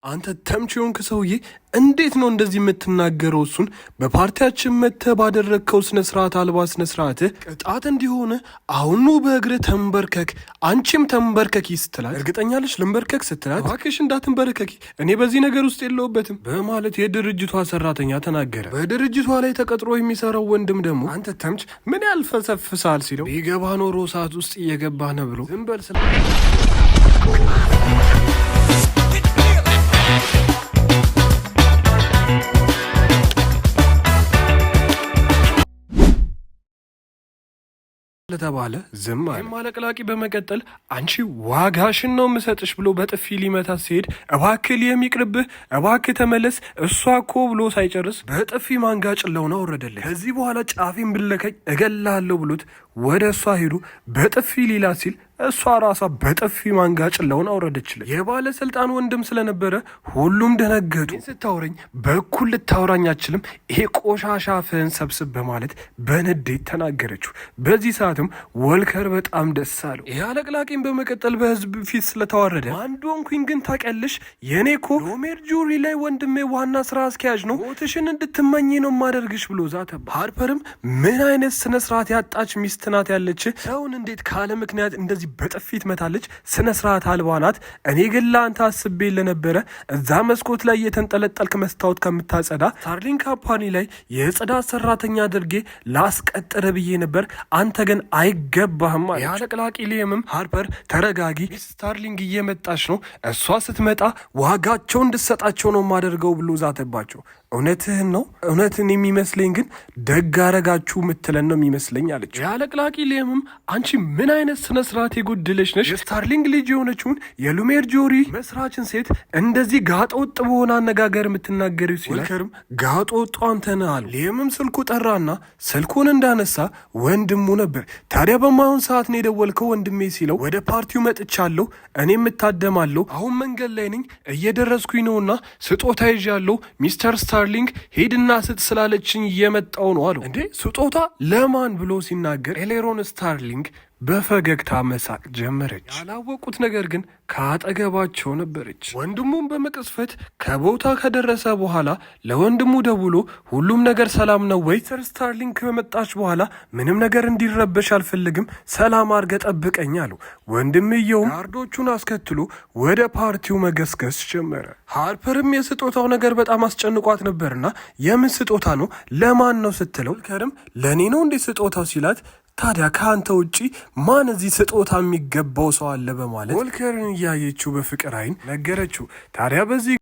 አንተ ተምች የሆንክ ሰውዬ እንዴት ነው እንደዚህ የምትናገረው? እሱን በፓርቲያችን መጥተህ ባደረግከው ስነ ስርዓት አልባ ስነ ስርዓትህ ቅጣት እንዲሆነ አሁኑ በእግርህ ተንበርከክ፣ አንቺም ተንበርከኪ ስትላት፣ እርግጠኛ ነሽ ልንበርከክ ስትላት፣ እባክሽ እንዳትንበረከኪ እኔ በዚህ ነገር ውስጥ የለሁበትም በማለት የድርጅቷ ሰራተኛ ተናገረ። በድርጅቷ ላይ ተቀጥሮ የሚሰራው ወንድም ደግሞ አንተ ተምች ምን ያልፈሰፍሳል ሲለው ቢገባ ኖሮ ሰዓት ውስጥ እየገባ ነው ብሎ ዝም በል ስለ ለተባለ ዝም አለ። አለቅላቂ በመቀጠል አንቺ ዋጋሽን ነው የምሰጥሽ ብሎ በጥፊ ሊመታ ሲሄድ እባክህ የሚቅርብህ እባክህ ተመለስ እሷ እኮ ብሎ ሳይጨርስ በጥፊ ማንጋጭለውን አወረደለት። ከዚህ በኋላ ጫፌን ብለከኝ እገላለሁ ብሎት ወደ እሷ ሄዱ። በጥፊ ሊላ ሲል እሷ ራሷ በጥፊ ማንጋጭለውን አውረደችለት። የባለስልጣን ወንድም ስለነበረ ሁሉም ደነገጡ። ስታወረኝ በኩል ልታወራኝ አችልም፣ ይሄ ቆሻሻ አፍህን ሰብስብ በማለት በንዴት ተናገረችው። በዚህ ሰዓትም ወልከር በጣም ደስ አለው። ይሄ አለቅላቂም በመቀጠል በህዝብ ፊት ስለተዋረደ አንድ ሆንኩኝ፣ ግን ታውቂያለሽ የእኔ እኮ ሎሜር ጁሪ ላይ ወንድሜ ዋና ስራ አስኪያጅ ነው፣ ሞትሽን እንድትመኝ ነው ማደርግሽ ብሎ ዛተባ። ሃርፐርም ምን አይነት ስነስርዓት ያጣች ሚስት ናት ያለች ሰውን እንዴት ካለ ምክንያት እንደዚህ በጥፊ ትመታለች። ስነ ስርዓት አልባ ናት። እኔ ግን ለአንተ አስቤ ለነበረ እዛ መስኮት ላይ የተንጠለጠልክ መስታወት ከምታጸዳ ስታርሊንግ company ላይ የጽዳት ሰራተኛ አድርጌ ላስቀጥር ብዬ ነበር። አንተ ግን አይገባህም አለች። የአለቅላቂ ሊየምም ሃርፐር ተረጋጊ፣ ስታርሊንግ እየመጣች ነው። እሷ ስትመጣ ዋጋቸው እንድሰጣቸው ነው የማደርገው ብሎ ዛተባቸው። እውነትህን ነው፣ እውነትን የሚመስለኝ ግን ደግ አረጋችሁ ምትለን ነው የሚመስለኝ አለች። የአለቅላቂ ሊየምም አንቺ ምን አይነት ስነ ስርዓት የጎደለች ነሽ? የስታርሊንግ ልጅ የሆነችውን የሉሜር ጆሪ መስራችን ሴት እንደዚህ ጋጠ ወጥ በሆነ አነጋገር የምትናገሪው ሲል ወልከርም ጋጠ ወጡ አንተ ነህ አሉ። ሊየምም ስልኩ ጠራና ስልኩን እንዳነሳ ወንድሙ ነበር። ታዲያ በማይሆን ሰዓት ነው የደወልከው ወንድሜ ሲለው ወደ ፓርቲው መጥቻለሁ፣ እኔም እታደማለሁ፣ አሁን መንገድ ላይ ነኝ፣ እየደረስኩኝ ነውና ስጦታ ይዣለሁ፣ ሚስተር ስታርሊንግ ሄድና ስጥ ስላለችኝ እየመጣው ነው አለው። እንዴ ስጦታ ለማን ብሎ ሲናገር ኤሌሮን ስታርሊንግ በፈገግታ መሳቅ ጀመረች። ያላወቁት ነገር ግን ከአጠገባቸው ነበረች። ወንድሙን በመቅስፈት ከቦታ ከደረሰ በኋላ ለወንድሙ ደውሎ ሁሉም ነገር ሰላም ነው ወይ? ሚስተር ስታርሊንግ ከመጣች በኋላ ምንም ነገር እንዲረበሽ አልፈልግም፣ ሰላም አድርገህ ጠብቀኝ አለው። ወንድምየውም guard ኦቹን አስከትሎ ወደ ፓርቲው መገስገስ ጀመረ። ሃርፐርም የስጦታው ነገር በጣም አስጨንቋት ነበርና የምን ስጦታ ነው ለማን ነው ስትለው ከርም ለእኔ ነው እንዴ ስጦታው ሲላት ታዲያ ከአንተ ውጪ ማን እዚህ ስጦታ የሚገባው ሰው አለ? በማለት ወልከርን እያየችው በፍቅር አይን ነገረችው። ታዲያ በዚህ